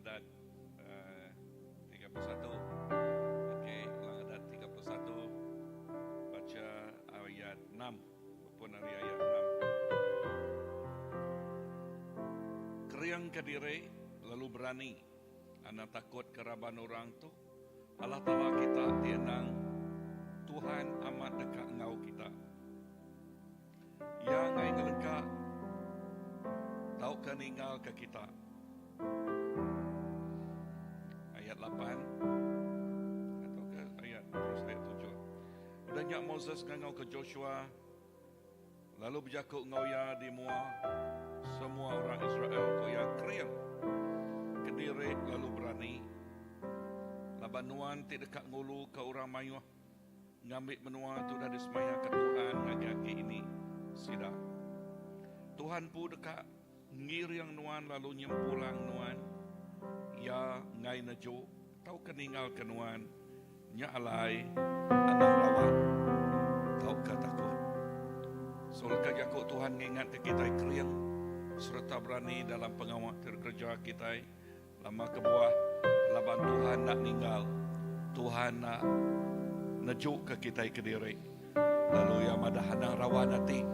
Adat 31. Okey, Ulang Adat 31 baca ayat 6. Bepun ari ayat 6. Keringka diri lalu berani. Anang takut ke raban orang tu. Allah Taala kita ti endang Tuhan amat deka enggau kita. Iya enggai ngelengka tauka ninggalka kita. Ayat 8 atau ke ayat terus ayat 7. Udah nya Moses ngangau ke Joshua lalu bejaku enggau iya di mua semua orang Israel ku iya kering kediri lalu berani laban nuan ti deka nguluka orang mayuh Ngambi menua ti udah disemayaka Tuhan ngagai aki ini sida. Tuhan empu deka ngiring nuan lalu nyempulang nuan. Iya enggai neju tauka ninggalka nuan. Nya alai, anang rawan tauka takut. So leka jaku Tuhan ngingatka kitai kering sereta berani dalam pengawa ti dikereja kitai. Nama kebuah laban Tuhan enda ninggal, Tuhan enda nejuka kitai kediri. Lalu iya madah anang rawan ati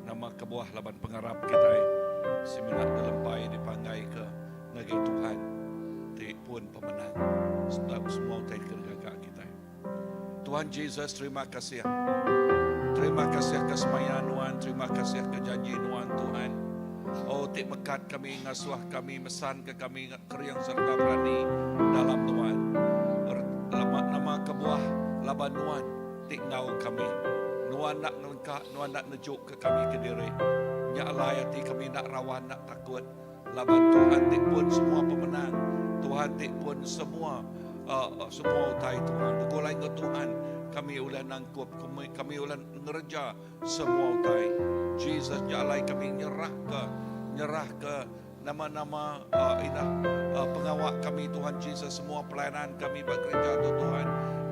nama kebuah laban pengarap kitai semina dilempai dipanggaika ngagai Tuhan ti pun pemenang sereta semua utai ke digaga kitai. Tuhan Jesus terima kasih. Terima kasih ke semaya nuan, terima kasih ke janji nuan Tuhan. Oh ti mekat kami ngasuh kami mesan ke kami kering serta berani dalam nuan. Lama nama kebuah laban nuan ti enggau kami. Nuan enda ngelengka, nuan enda nejuk ke kami kediri. Nya alai ati kami enda rawan enda takut. Laban Tuhan ti pun semua pemenang, Tuhan ti pun semua uh, semua utai Tuhan. Begulai enggau Tuhan kami ulih nangkup, kami, kami ulih ngereja semua utai. Jesus nya alai kami nyerah ke nyerah ke nama-nama uh, inah uh, pengawa kami Tuhan Jesus semua pelayanan kami ba gereja tu Tuhan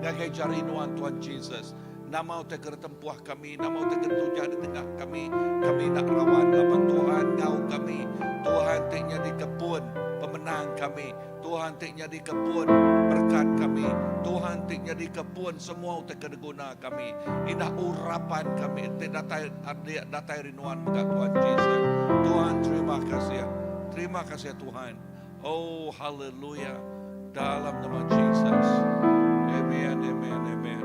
ngagai jari nuan Tuhan Jesus. Nama utai ke ditempuh kami, nama utai ke ditujah ditengah kami, kami enda rawan laban Tuhan enggau kami. Tuhan ti nyadika pun pemenang kami. Tuhan ti nyadika pun berekat kami. Tuhan ti nyadika pun semua utai ke diguna kami. Indah urapan kami ti datai datai ari nuan mega Tuhan Jesus. Tuhan terima kasih. Terima kasih Tuhan. Oh haleluya dalam nama Jesus. Amen amen amen.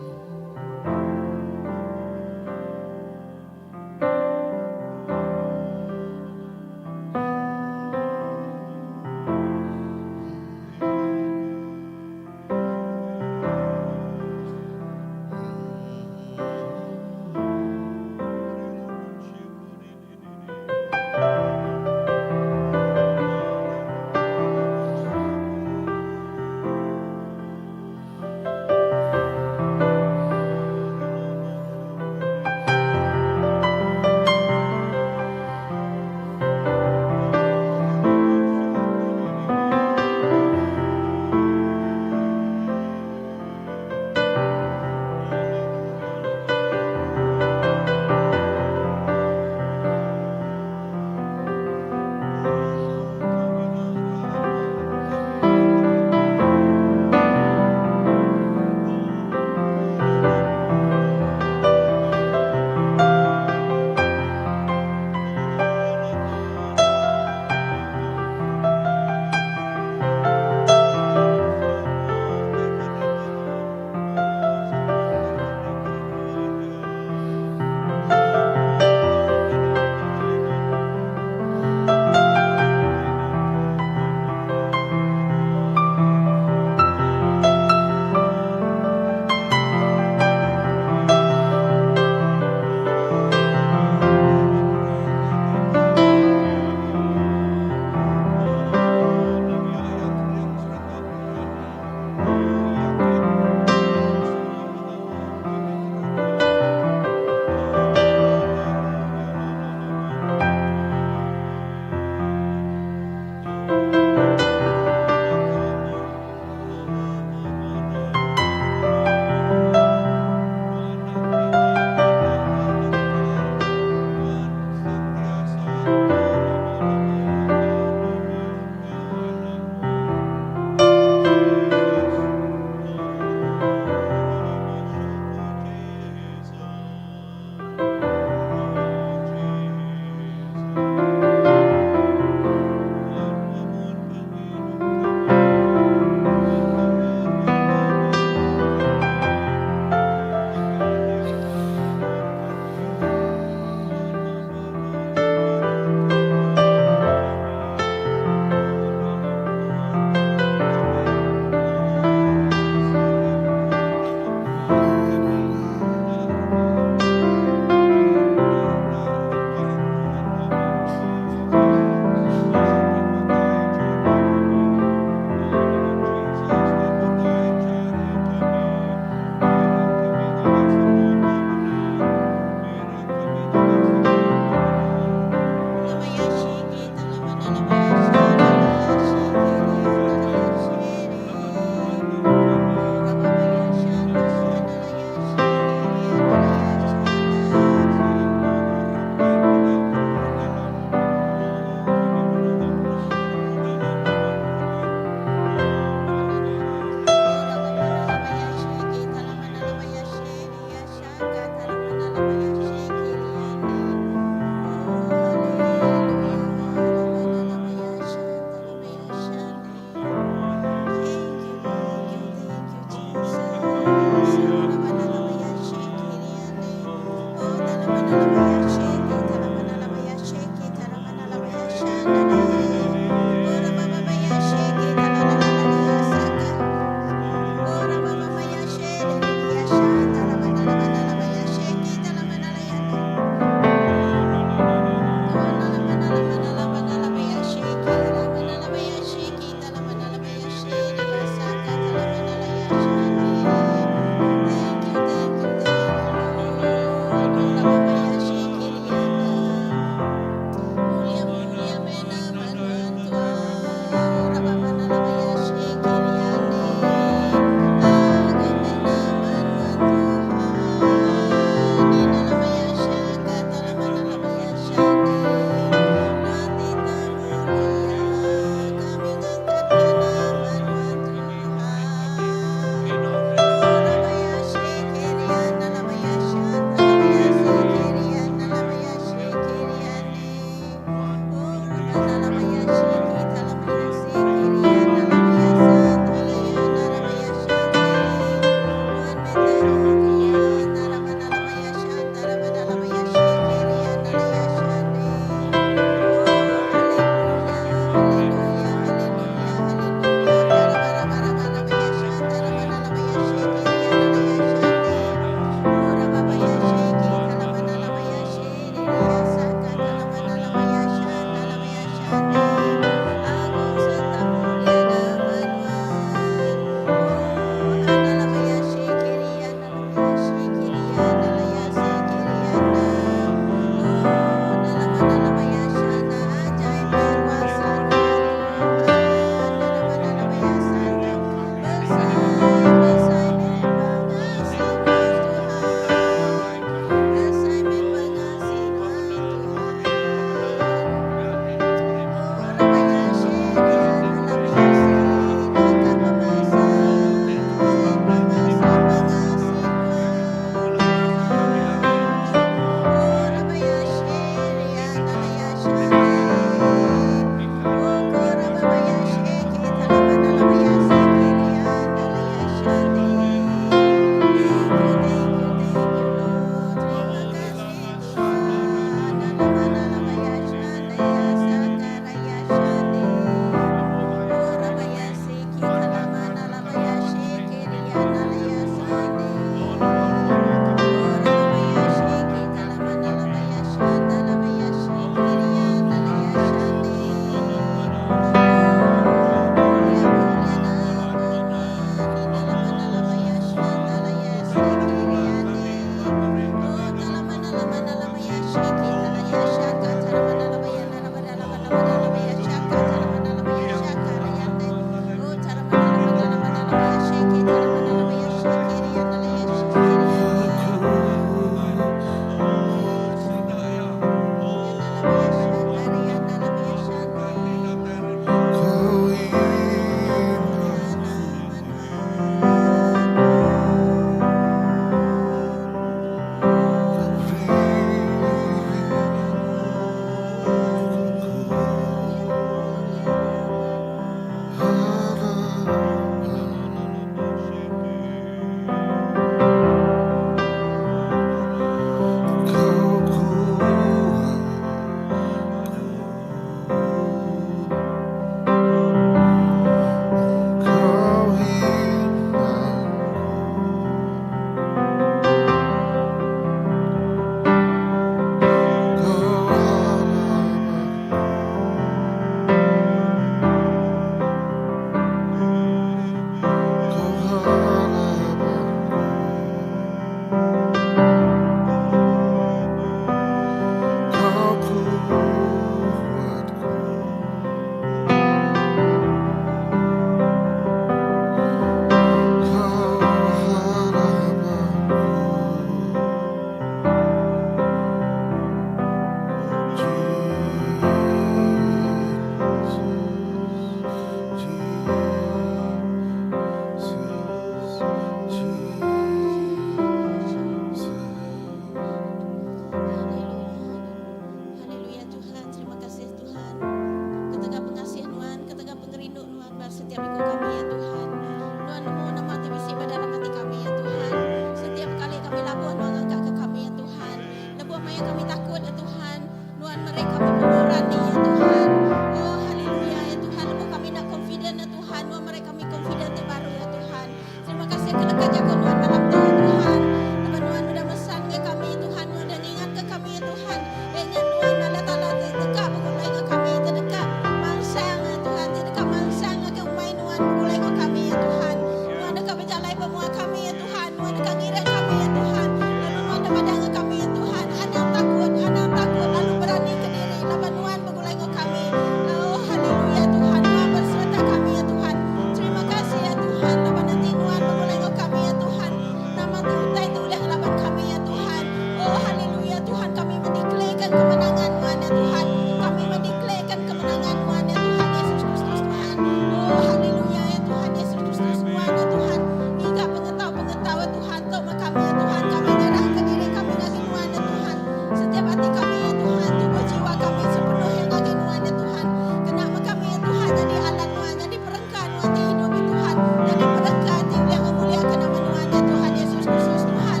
nama ti bisi ba dalam ati kami ya Tuhan. Setiap kali kami labuh Nuan ngangkat ke kami ya Tuhan. Lebuh maya kami takut ya Tuhan, Nuan meri kami pemerani ya Tuhan. Oh haleluya ya Tuhan. Lebuh kami enda confident ya Tuhan, Nuan meri kami confident ti baru ya Tuhan. Terima kasih ke leka jaku Nuan malam tu ya Tuhan. Laban Nuan udah mesan ke kami ya Tuhan, Nuan udah ngingat ke kami ya Tuhan. Iya nya Nuan Allah Taala ti deka begulai enggau kami, ti deka mansang ya Tuhan, ti deka mansang ngagai umai Nuan begulai enggau kami ya Tuhan. Nuan deka bejalai ba mua kami ya Tuhan, Nuan deka ngiring kami ya Tuhan. Lalu Nuan deka madah enggau kami ya Tuhan, anang takut, anang takut lalu berani kediri laban Nuan begulai enggau kami. Oh haleluya Tuhan, Nuan besereta kami ya Tuhan. Terima kasih ya Tuhan laban enti Nuan begulai enggau kami ya Tuhan. Nama ti utai ti ulih ngelaban kami ya Tuhan. Oh haleluya Tuhan kami mendeklarkan kemenangan Nuan ya Tuhan. Kami mendeklarkan kemenangan Nuan ya Tuhan Yesus Kristus Tuhan. Oh haleluya ya Tuhan Yesus Kristus Nuan ya Tuhan. Ngiga pengetau-pengetau ya Tuhan tu meh kami ya Tuhan. Kami nyerahka diri kami ngagai Nuan ya Tuhan. Setiap ati kami ya Tuhan, tubuh jiwa kami sepenuhnya ngagai Nuan ya Tuhan. Kena meh kami ya Tuhan nyadi alat Nuan, nyadi perengka Nuan ti idup ya Tuhan. Nyadi perengka ti ulih ngemuliaka nama Nuan ya Tuhan Yesus Kristus Tuhan.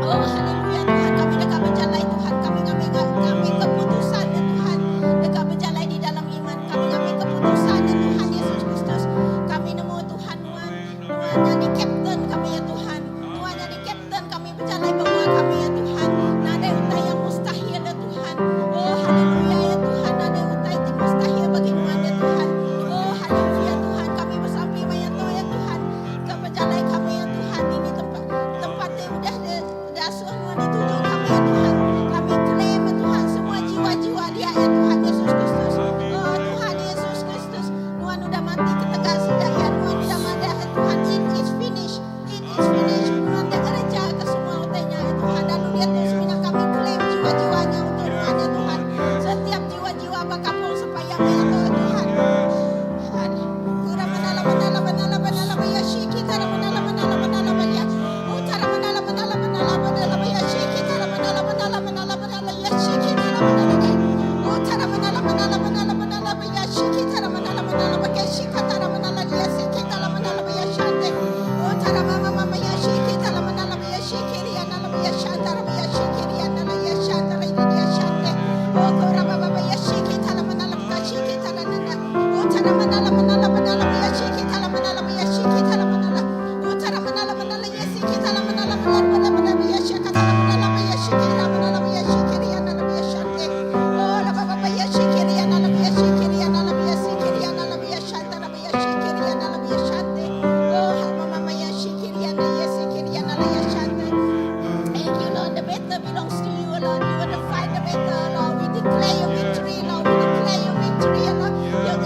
Oh haleluya Tuhan kami deka bejalai Tuhan kami ngambi ngambi keputusan ya Tuhan deka bejalai di dalam iman kami ngambi keputusan ya Tuhan Yesus Kristus kami nemu Tuhan Nuan Nuan nyadi kapten kami ya Tuhan Nuan nyadi kapten kami bejalai ba mua kami ya Tuhan nadai utai yang mustahil ya Tuhan oh haleluya ya Tuhan nadai utai ti mustahil bagi Nuan ya Tuhan oh haleluya Tuhan kami besampi maya tu ya Tuhan ke pejalai kami ya Tuhan ini tempat tempat ti udah diasuh Nuan dituju kami ya Tuhan kami claim ya Tuhan semua jiwa-jiwa dia ya Tuhan Yesus Kristus oh Tuhan Yesus Kristus Nuan udah mati ketegal sida ya Nuan udah madah ya Tuhan it is finished it is finished Nuan dah ngereja ke semua utai nya ya Tuhan lalu diatu semina kami claim jiwa-jiwanya untuk Nuan ya Tuhan setiap jiwa-jiwa ba kampung sepayang ya Tuhan Thank you, Lord. The battle belongs to you, Lord. You want to fight the battle, Lord. We declare your victory, Lord. We declare your victory, Lord. Your,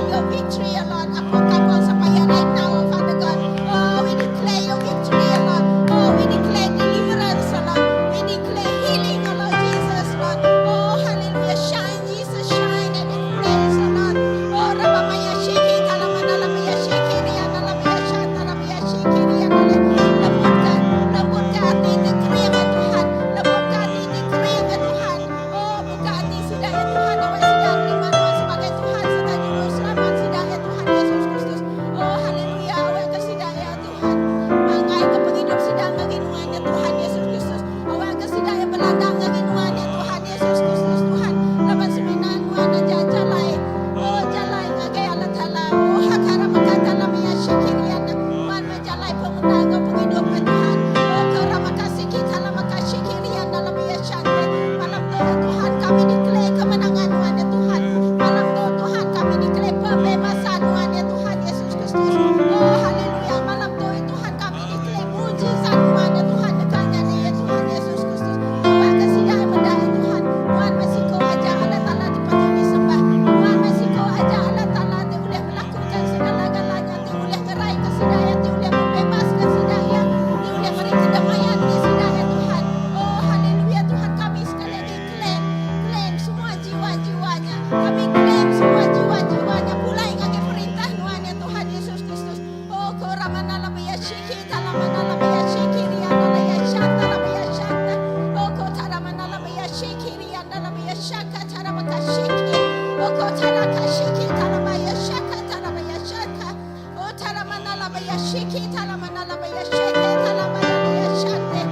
your victory, Lord. Upon Kampung Sepaya right now, Father God. Oh, we declare your victory, Lord. Oh, we declare deliverance, Lord. We declare healing, Lord Jesus, Lord. Oh, hallelujah. Shine, Jesus, shine at this place, Lord. Oh, Rabamaya Shiki, Talamanalabaya Shiki, Rianalabaya Shantalabaya Shiki, Rianalabaya. Lembutka, lembutka ati ti kering ya Tuhan. Lembutka ati ti kering ya Tuhan. Oh, buka ati sida ya Tuhan. Awak sida terima Tuhan sebagai Tuhan serta juru selamat sida ya Tuhan Yesus Kristus. Oh, haleluya. Awak ke sida ya Tuhan. Mangai ke pengidup sida ngagai nuan ya Tuhan Yesus Kristus. Awak ke sida ya beladang ngagai nuan ya Tuhan Yesus Kristus Tuhan. Laban semina nuan aja jalai. Oh, jalai ngagai Allah Taala. Oh, hakara makata lamaya syikirian. Nuan meh jalai pemenang enggau pengidup ya Tuhan. Oh, kerama kasih kita lama kasyikirian dalam ya syante. Malam tu ya Tuhan kami declare kemenangan nuan ya Tuhan. Malam tu Tuhan kami declare pembebasan nuan ya Tuhan Yesus Kristus. Oh haleluya. Malam tu ya Tuhan kami declare mujizat nuan ya Tuhan dekatnya ni ya Tuhan Yesus Kristus. Awak ke sida yang meda ya Tuhan. Nuan meh siko aja Allah Taala ti patut disembah. Nuan meh siko aja Allah Taala ti ulih melakukan segala-galanya ti ulih ngerai ke sida ya ti ulih membebaskan sida ya ti ulih meri kedamaian di sida ya Tuhan. Oh haleluya Tuhan kami sekali lagi claim claim semua jiwa-jiwanya. Kami claim semua jiwa-jiwanya pulai ngagai perintah nuan ya Tuhan Yesus Kristus. Oh koramana lama ya shiki talamana lama ya shiki riana la ya shanta lama ya shanta. Oh kotaramana lama ya shiki riana lama ya shaka tarama kashiki. Oh kotaraka shiki talama ya shaka tarama ya shaka. Oh taramana lama ya shiki talamana labaya sheke talamaya laya shante.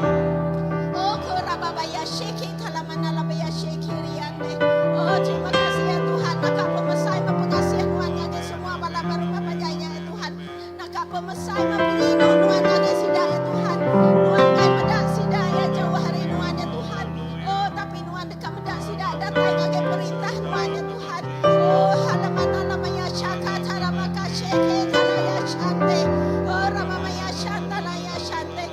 Oh korababaya sheke talamana labaya sheke riande. Oh terima kasih ya Tuhan. Naka pemesai pengasih Nuan ngagai semua bala ba rumah panjai nya ya Tuhan. Naka pemesai penyinu Nuan ngagai sida ya Tuhan. Nuan kai meda sida ya jauh ari Nuan ya Tuhan. Oh tapi Nuan deka meda sida datai ngagai perintah Nuan ya Tuhan. Oh halamana lamaya shaka talamaka sheke talaya shante. Oh ramamaya shanta laya shante.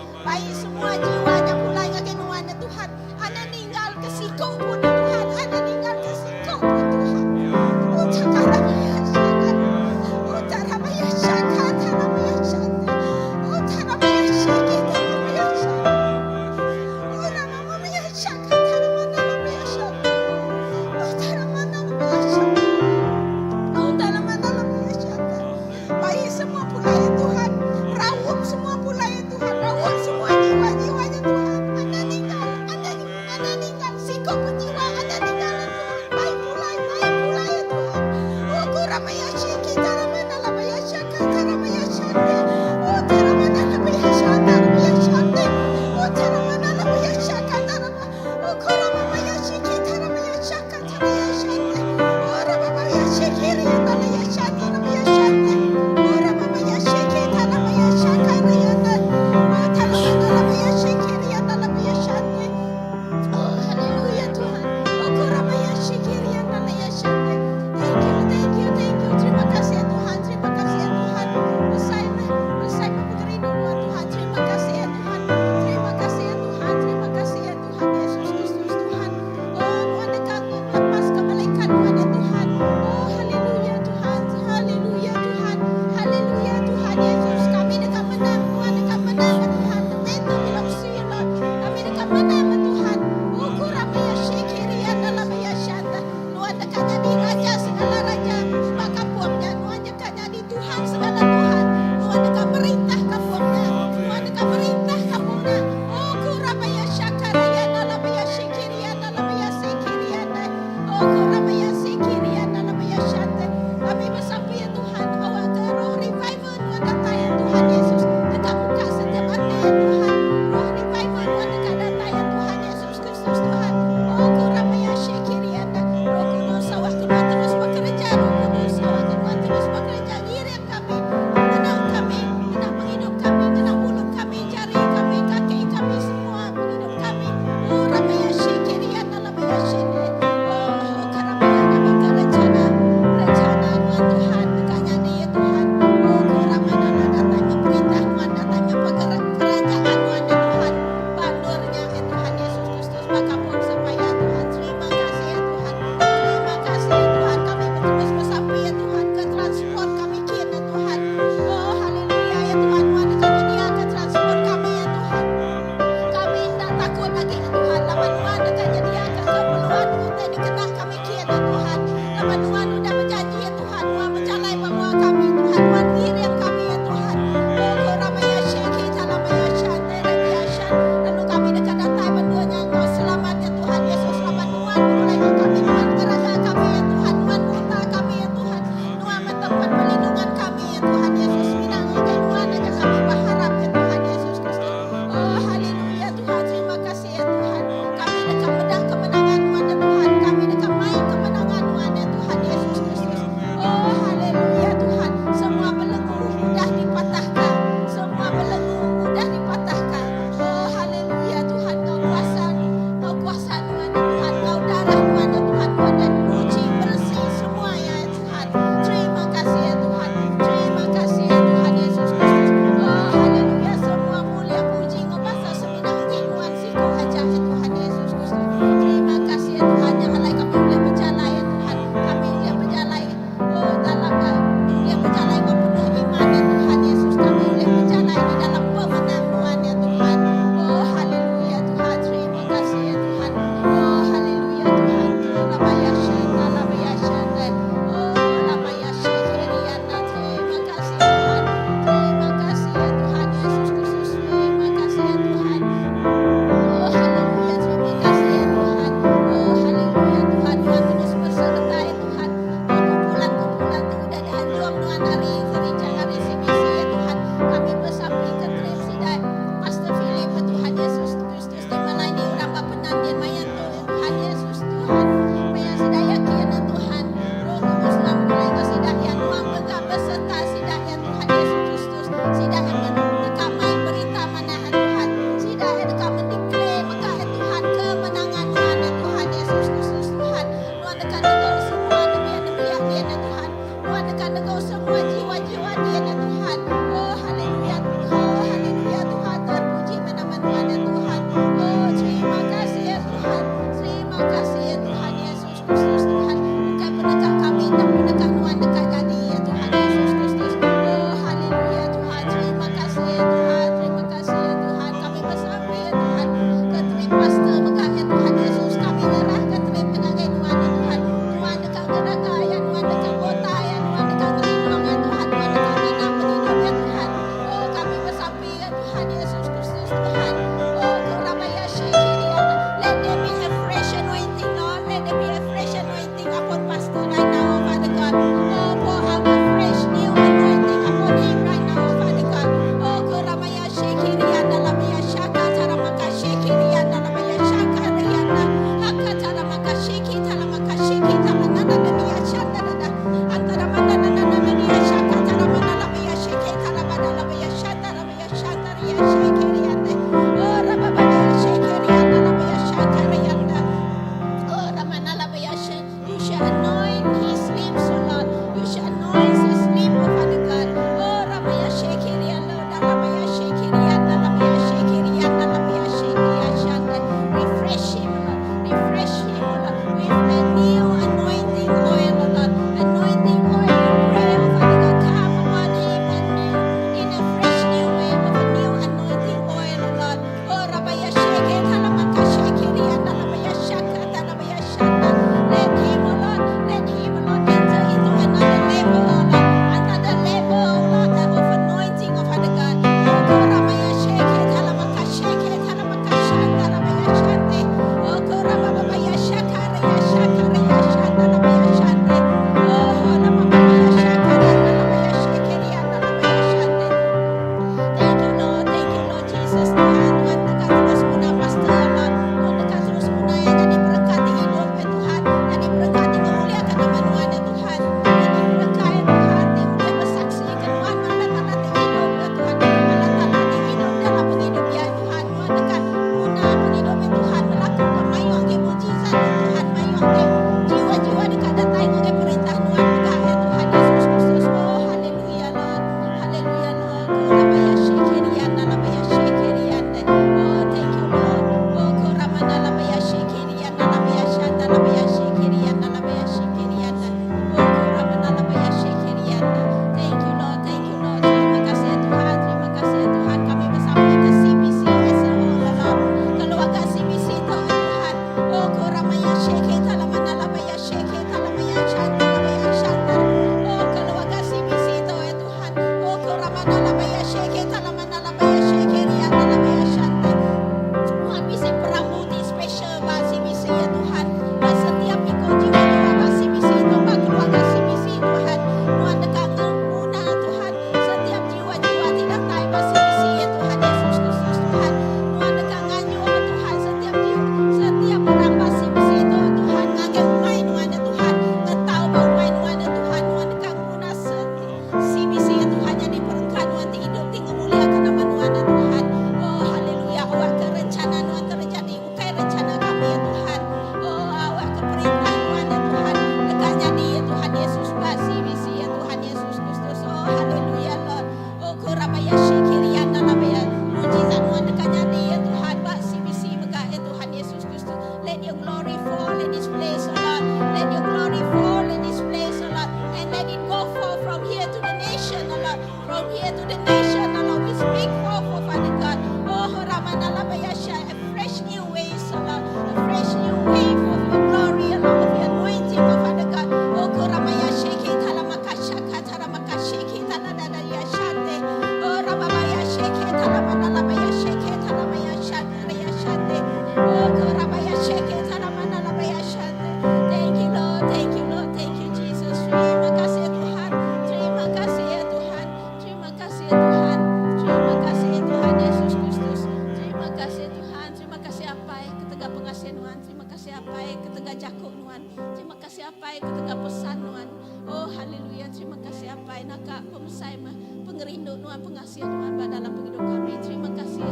kasih Apai ketegal jaku Nuan. Terima kasih Apai ketegal pesan Nuan. Oh haleluya terima kasih Apai naka pemesai meh pengerindu Nuan pengasih Nuan ba dalam pengidup kami. Terima kasih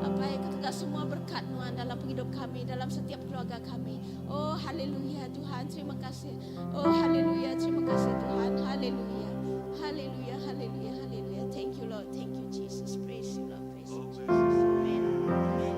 Apai ketegal semua berkat Nuan dalam pengidup kami dalam setiap keluarga kami. Oh haleluya Tuhan terima kasih. Oh haleluya terima kasih Tuhan. Haleluya. Haleluya haleluya haleluya. Thank you Lord. Thank you Jesus. Praise you Lord. Praise you Jesus. Amen. Amen.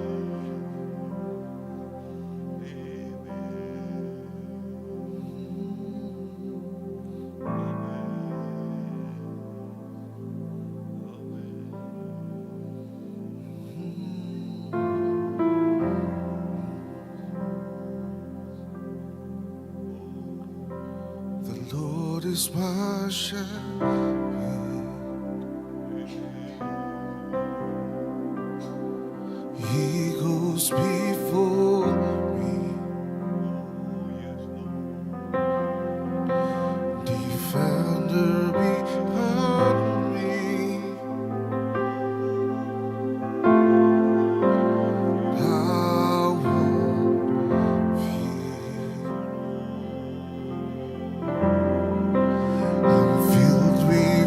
The Lord is my shepherd. He goes before me. Defender behind me. I won't fear. I'm filled with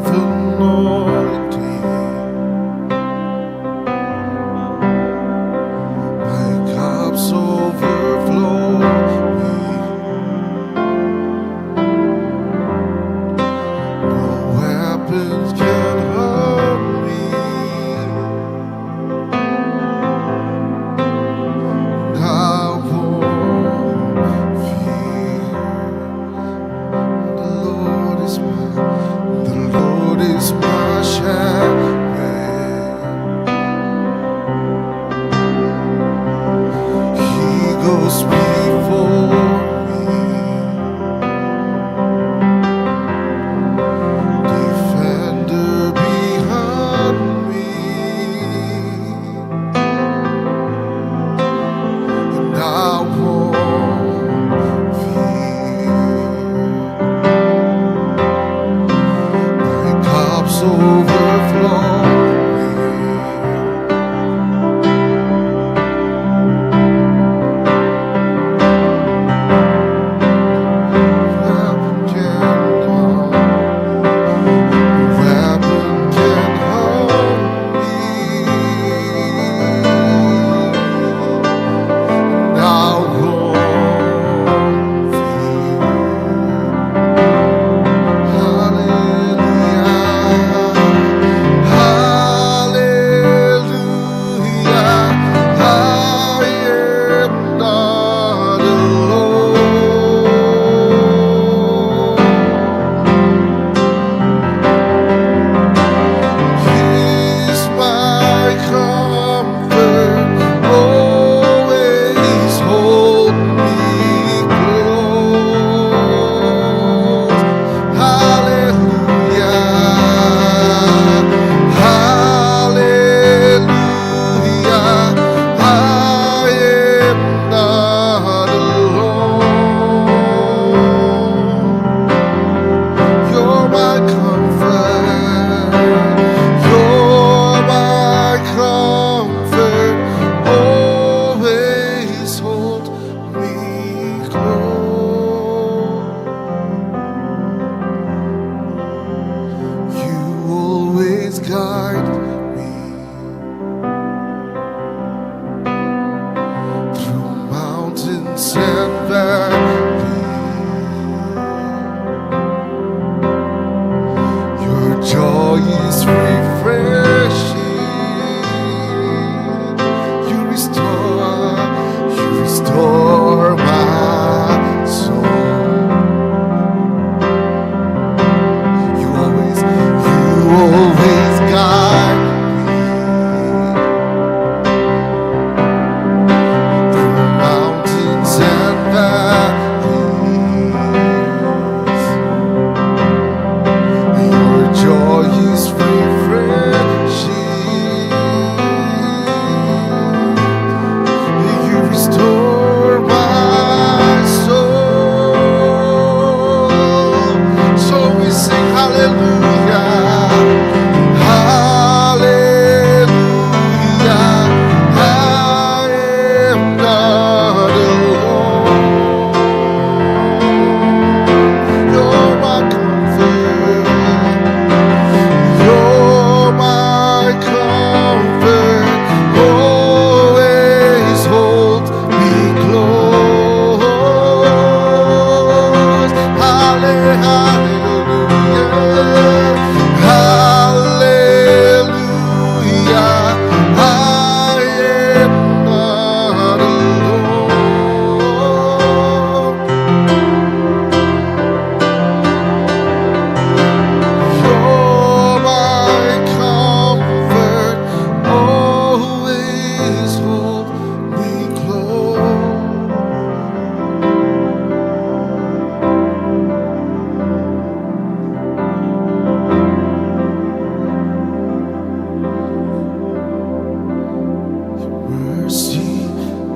Mercy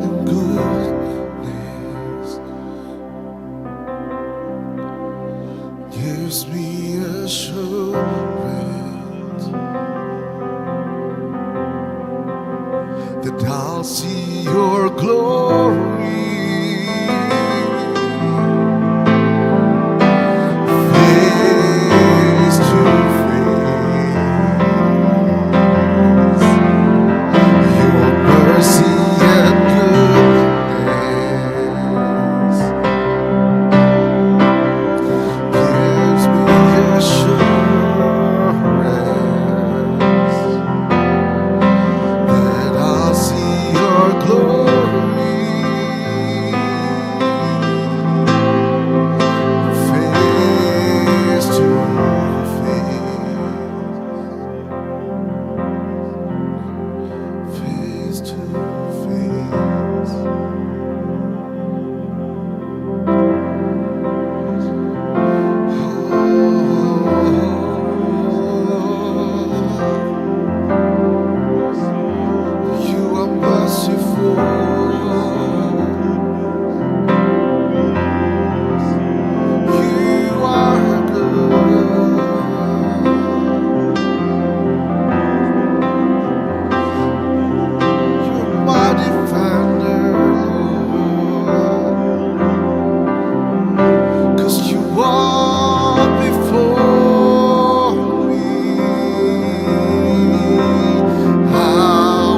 and goodness gives me assurance that I'll see your glory. Face to face, your mercy and goodness gives me assurance that I'll see your glory face to face, face to face. Oh, you are merciful. You are good. You're my defender, Lord. 'Cause you walk before me. I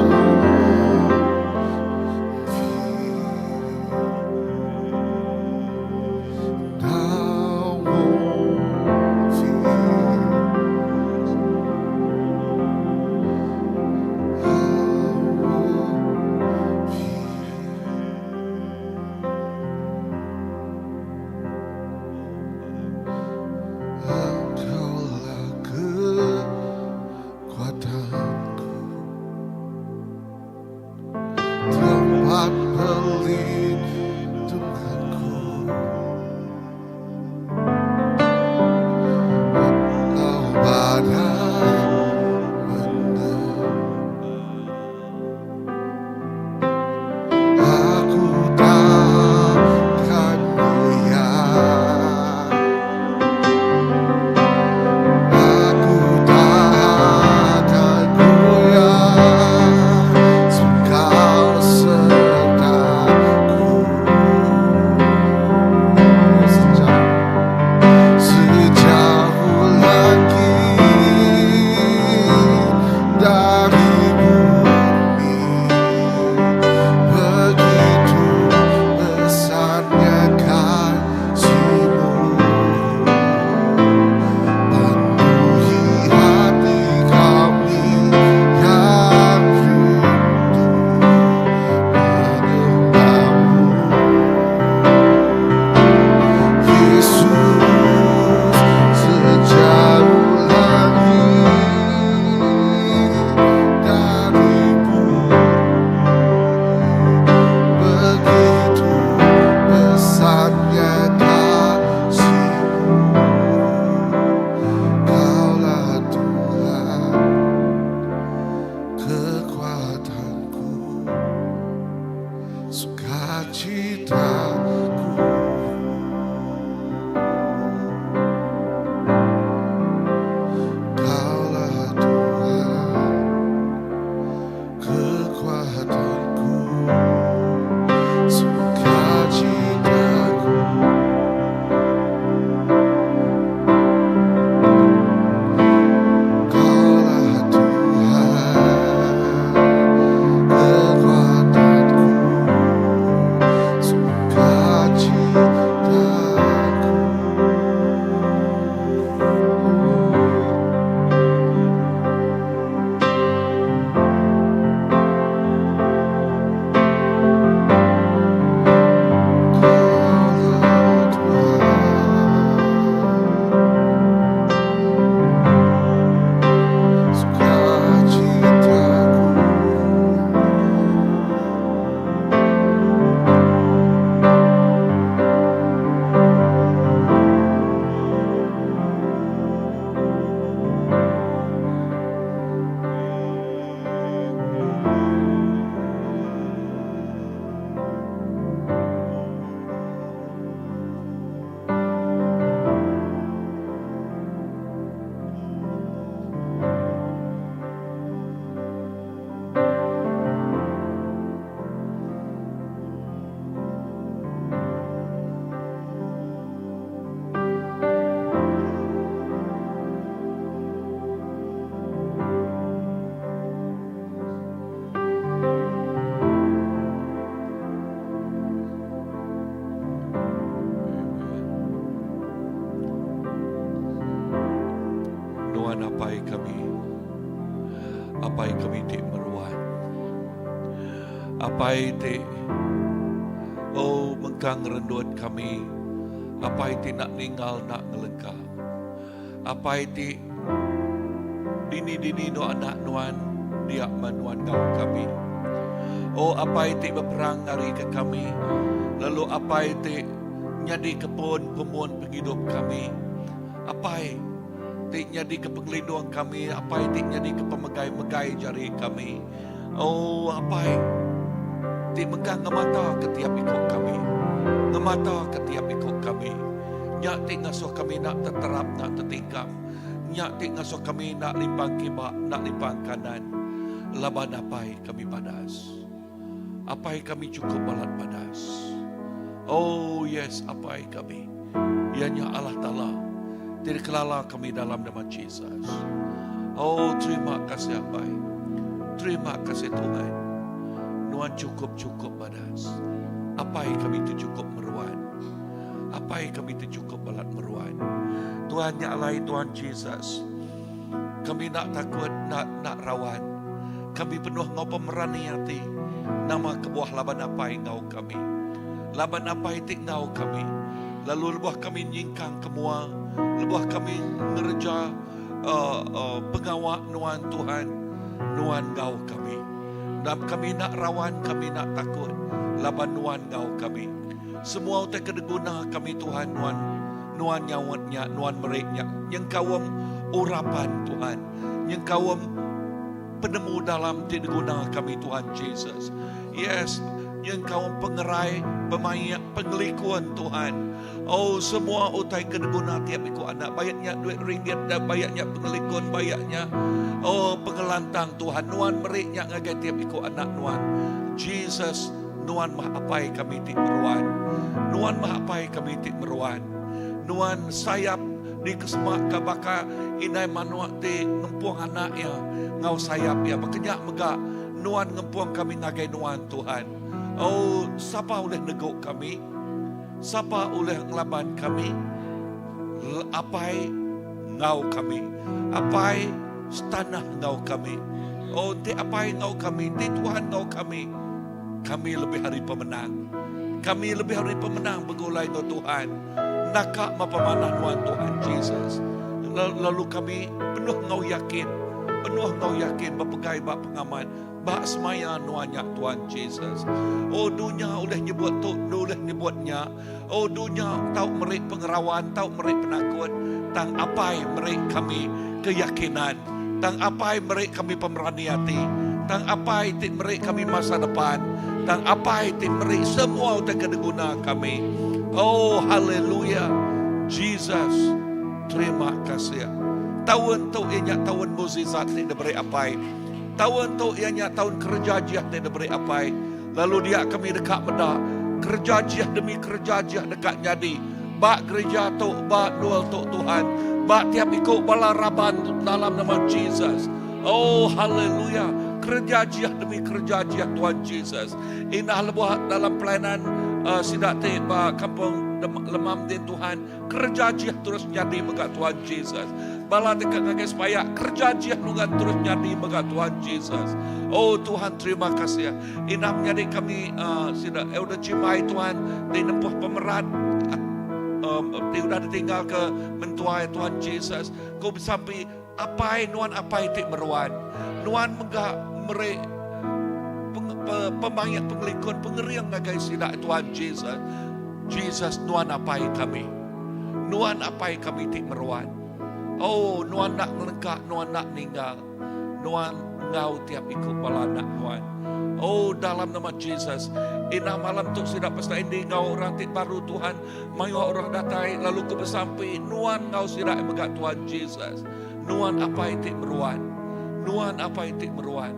won't fear. I won't fear. I won't fear. Engkaulah kekuatanku, tempat perlindunganku. Walau badai menerpa, aku takkan goyah. Aku takkan goyah, sebab kau sertaku. Sejauh, sejauh langit dari bumi, begitu besarnya kasih-Mu. Penuhi hati kami yang rindu menyembah-Mu. Yesus, sejauh langit dari bumi, begitu besarnya kasih-Mu. Kaulah Tuhan kekuatanku, sukacitaku. Kaulah Tuhan kekuatanku, sukacitaku. Kaulah Tuhan kekuatanku, sukacitaku. Apai ti Oh mengkang ngerendut kami Apai ti enda ninggal enda ngelengka Apai ti dini-dini endur anak nuan dia meh nuan enggau kami. Oh Apai ti beperang ngarika kami lalu Apai ti nyadika pun pemun pengidup kami. Apai ti nyadika pengelindung kami, Apai ti nyadika pemegai-megai jari kami. Oh Apai ti mega ngemata ke tiap iku kami. Ngemata ke tiap iku kami. Nya ti ngasuh kami enda teterap, enda tetingkap. Nya ti ngasuh kami enda limpang kiba, enda limpang kanan. Laban Apai kami badas. Apai kami chukup balat badas. Oh yes Apai kami. Iya nya Allah Taala ti dikelala kami dalam nama Jesus. Oh terima kasih Apai. Terima kasih Tuhan. Nuan chukup-chukup badas. Apai kami ti chukup meruan. Apai kami ti chukup balat meruan. Tuhan nya alai Tuhan Jesus. Kami enda takut, enda enda rawan. Kami penuh enggau pemerani ati. Nama kebuah laban Apai enggau kami. Laban Apai ti enggau kami. Lalu lebuh kami nyingkang ke mua, lebuh kami ngereja uh, uh, pengawa Nuan Tuhan, Nuan enggau kami. Dam kami enda rawan, kami enda takut laban Nuan enggau kami. Semua utai ke diguna kami Tuhan Nuan Nuan nyaut nya, Nuan meri nya, nyengkaum urapan Tuhan, nyengkaum penemu dalam ti diguna kami Tuhan Jesus. Yes, nyengkaum pengerai, pemaik, pengelikun Tuhan. Oh, semua utai ke diguna tiap iku anak, baik nya duit ringgit, baik nya pengelikun, baik nya oh pengelantang Tuhan. Nuan meri nya ngagai tiap iku anak Nuan. Jesus, Nuan mah Apai kami ti meruan. Nuan mah Apai kami ti meruan. Nuan sayap dikesemaka baka indai manuk ti ngempung anak iya enggau sayap iya. Baka nya mega Nuan ngempung kami ngagai Nuan, Tuhan. Oh, sapa ulih negu kami? Sapa ulih ngelaban kami? Apai enggau kami. Apai setanah enggau kami. Oh, enti Apai enggau kami, enti Tuhan enggau kami, kami lebih ari pemenang. Kami lebih ari pemenang begulai enggau Tuhan. Naka meh pemanah nuan Tuhan Jesus. Lalu kami penuh enggau yakin, penuh enggau yakin bepegai ba pengamat Ba semaya nuan nya Tuan Jesus. Oh dunya ulih nyebut tu, ulih nyebut nya. Oh dunya tau meri pengerawan, tau meri penakut. Tang Apai meri kami keyakinan. Tang Apai meri kami pemerani ati. Tang Apai ti meri kami masa depan. Tang Apai ti meri semua utai ke diguna kami. Oh haleluya. Jesus, terima kasih. Taun tu iya nya taun mukjizat ti diberi Apai. Taun tu iya nya taun kereja ajih ti diberi Apai, lalu dia kami deka meda kereja ajih demi kereja ajih deka nyadi ba gerija tu, ba endur tu Tuhan, ba tiap iku bala raban dalam nama Jesus. Oh haleluya, kereja ajih demi kereja ajih Tuhan Jesus. Indah lebuh dalam pelayanan uh, sida ti ba kampung Lemam din Tuhan, Kereja ajih terus nyadi mega Tuhan Jesus. Bala deka ngagai semaya, kereja ajih nugan terus nyadi mega Tuhan Jesus. Oh Tuhan terima kasih. Indah menyadi kami uh, sida Elder Cimai Tuhan ti nempuh pemerat um, ti udah ditinggal ke mentuai Tuhan Jesus. Ku besampi apai nuan apai ti meruan. Nuan mega meri peng, pe, pemaik pengelikun pengering ngagai sida Tuhan Jesus. Jesus nuan apai kami. Nuan apai kami ti meruan. Oh, nuan enda ngelengka, nuan enda ninggal. Nuan enggau tiap iku bala anak nuan. Oh, dalam nama Jesus. Indah malam tu sida Pastor Andy enggau orang ti baru Tuhan. Mayuh orang datai lalu ku besampi nuan enggau sida mega Tuhan Jesus. Nuan apai ti meruan. Nuan apai ti meruan.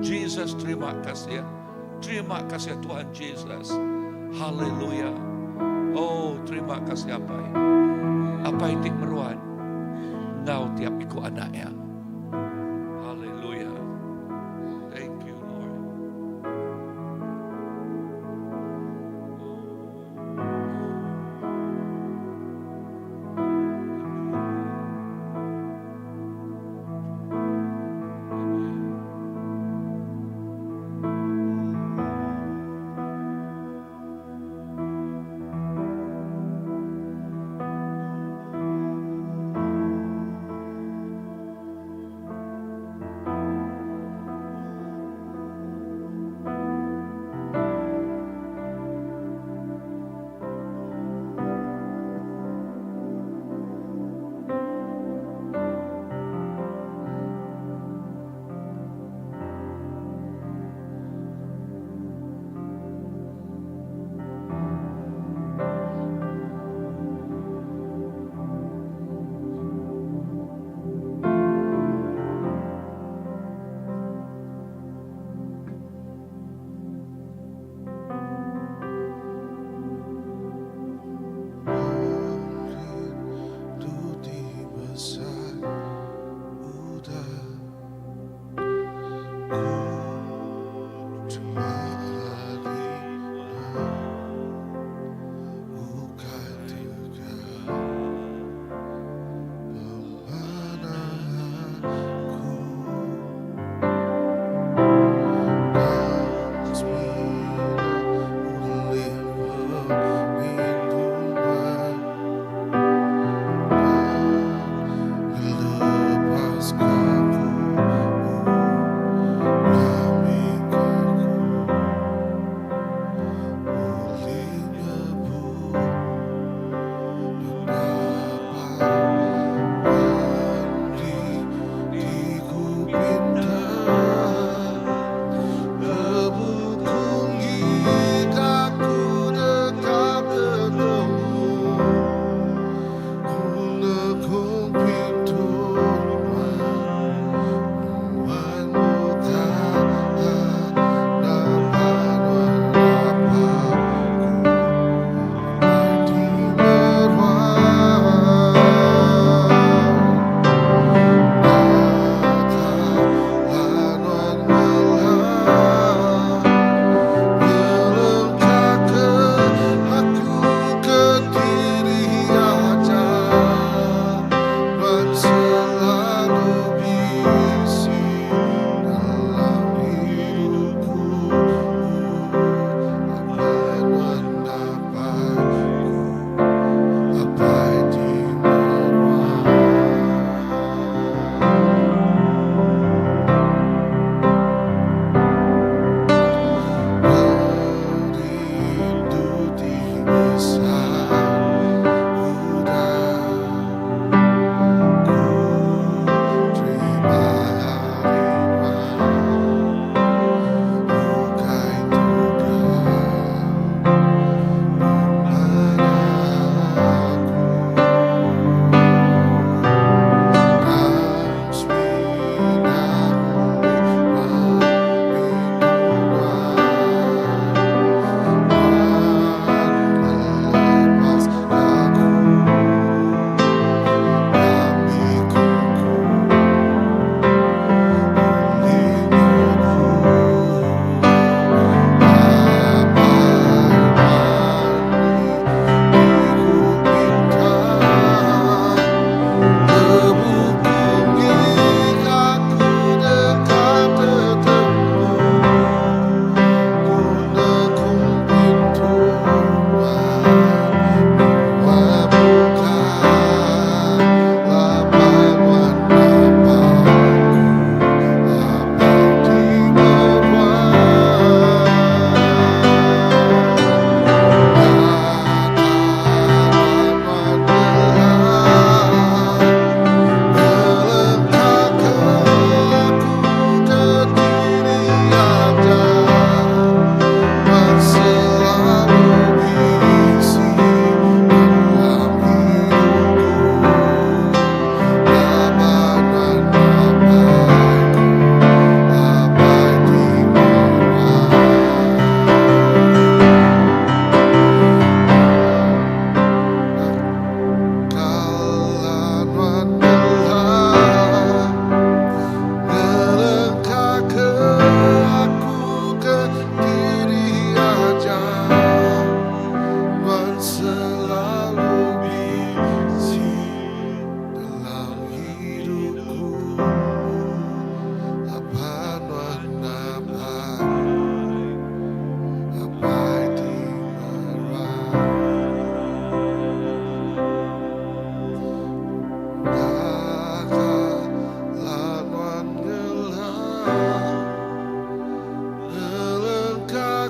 Jesus terima kasih. Terima kasih Tuhan Jesus. Haleluya. Oh, terima kasih Apai. Apai ti meruan enggau tiap iku anak iya. Haleluya. Thank you Lord.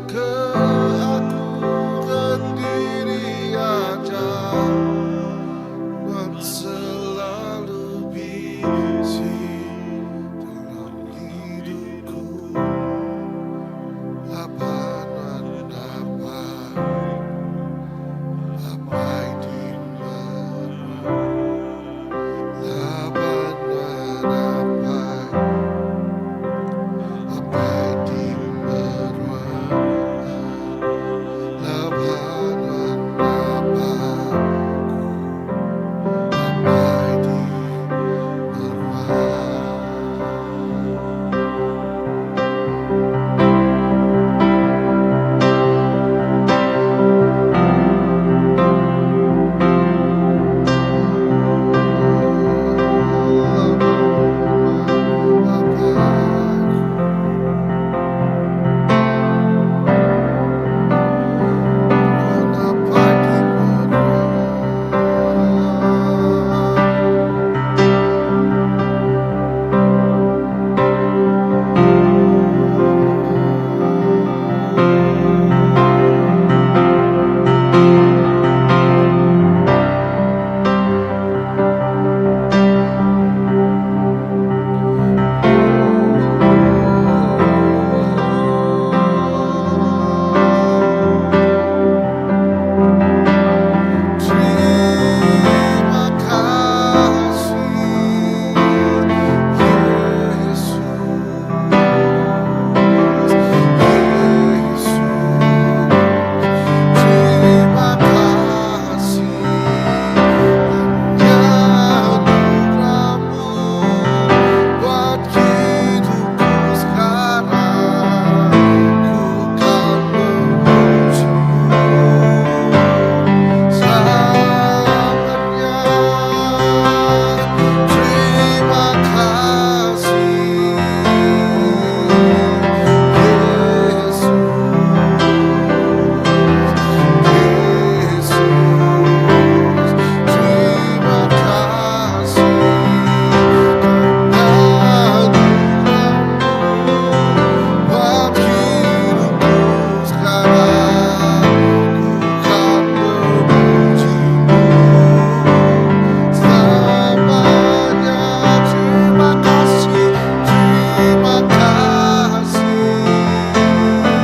ke aku kediri aja Nuan selalu bisi dalam hidupku Laban nuan apai Apai ti meruan Laban nuan apai Apai ti meruan Laban nuan apai ku Apai ti meruan. Terima kasih Yesus, Yesus. Terima kasih anugerahmu buat hidupku sekarang. Ku kan memujimu selamanya. Terima kasih Yesus, Yesus. Terima kasih anugerahmu buat hidupku sekarang. Ku kan memujimu selamanya. Terima kasih, terima kasih Yesus,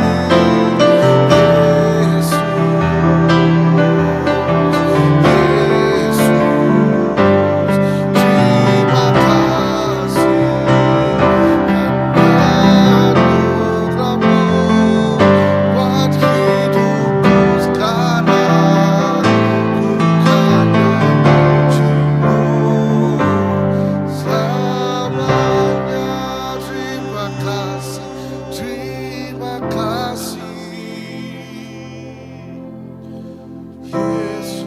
Yesus. Terima kasih anugerahmu buat hidupku sekarang. Ku kan memujimu selamanya. Terima kasih, terima kasih Yesus, Yesus.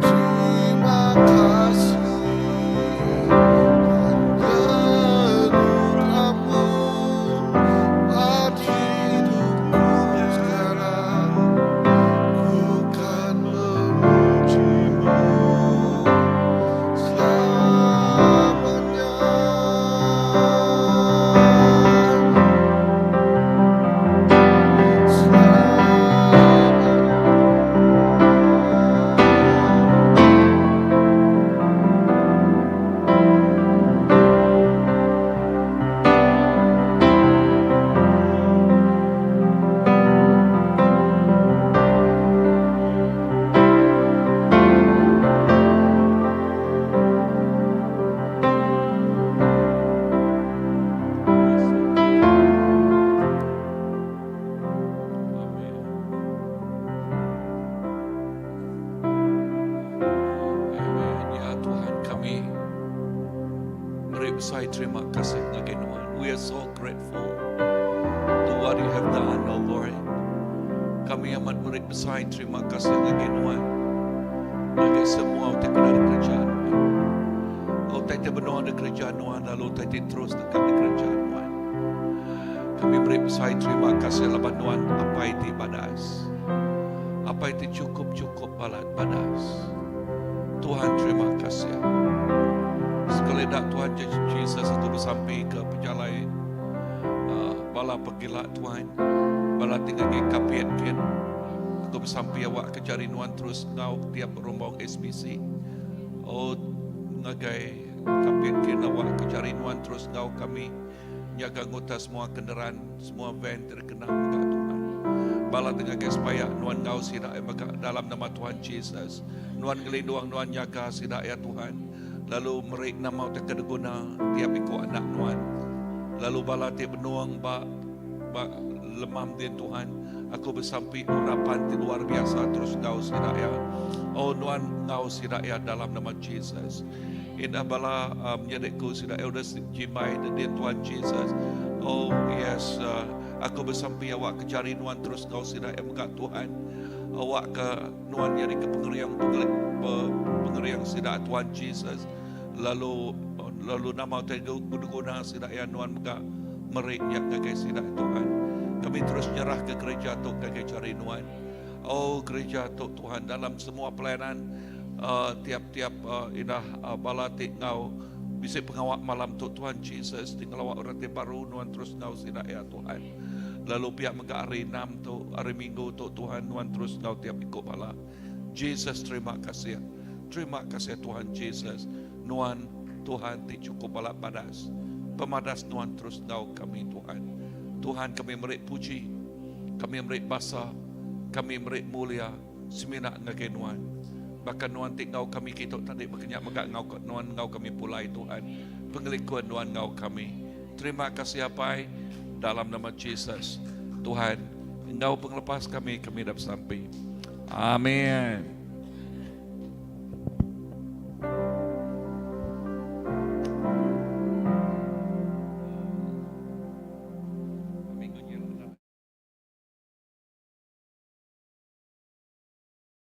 Terima kasih anugerahmu buat hidupku sekarang. Ku kan memujimu selamanya. Selamanya. Amin. Amen. Ya Tuhan kami meri besai terima kasih ngagai Nuan. We are so grateful to what you have done, oh Lord. Kami amat meri besai terima kasih ngagai Nuan. Ngagai semua utai ke udah dikereja Nuan. Utai ti benung dikereja Nuan lalu utai ti terus deka dikereja Nuan. Kami meri besai terima kasih laban Nuan Apai ti badas. Apai ti cukup-cukup balat badas. Tuhan terima kasih. Sekali Sekali da Tuhan Jesus aku besampi ke pejalai uh, bala pegila Tuhan. Bala ti ngagai kapit kin. Aku besampi awak ke jari nuan terus ngau tiap rombong SBC. Oh ngagai kapit kin awak ke jari nuan terus ngau kami. Nyaga nguta semua kenderaan, semua van ti dikena mega Tuhan. Bala ti ngagai semaya nuan enggau sida iya mega dalam nama Tuhan Jesus. Nuan ngelindung nuan nyaga sida iya Tuhan. Lalu meri nama utai ke diguna tiap iku anak nuan. Lalu bala ti benung ba ba lemam din Tuhan, aku besampi urapan ti luar biasa terus enggau sida iya. Oh nuan enggau sida iya dalam nama Jesus. Indah bala uh, menyadi ku sida elders jimbai dedin Tuhan Jesus. Oh yes, uh, aku besampi awak ke jari nuan terus ngau sida yang mega Tuhan. Awak ke nuan jadi ke pengeriang pengeriang sida Tuhan Jesus. Lalu lalu nama te guna sida yang nuan mega meri nya ngagai sida Tuhan. Kami terus nyerah ke gereja tu ngagai jari nuan. Oh gereja tu Tuhan dalam semua pelayanan Tiap-tiap indah bala ti enggau bisi pengawa malam tu Tuhan Jesus ti ngelawa orang ti baru nuan terus enggau sida iya Tuhan. Lalu pia mega hari enam tu hari minggu tu Tuhan nuan terus enggau tiap iku bala. Jesus terima kasih. Terima kasih Tuhan Jesus nuan Tuhan ti chukup bala badas. Pemadas nuan terus enggau kami Tuhan. Tuhan kami meri puji, kami meri basa, kami meri mulia. Semina ngagai Nuan. Baka Nuan ti enggau kami kitu tadi baka nya mega enggau Nuan enggau kami pulai Tuhan. Pengelikun Nuan enggau kami. Terima kasih Apai dalam nama Jesus. Tuhan enggau pengelepas kami kami dah besampi. Amin.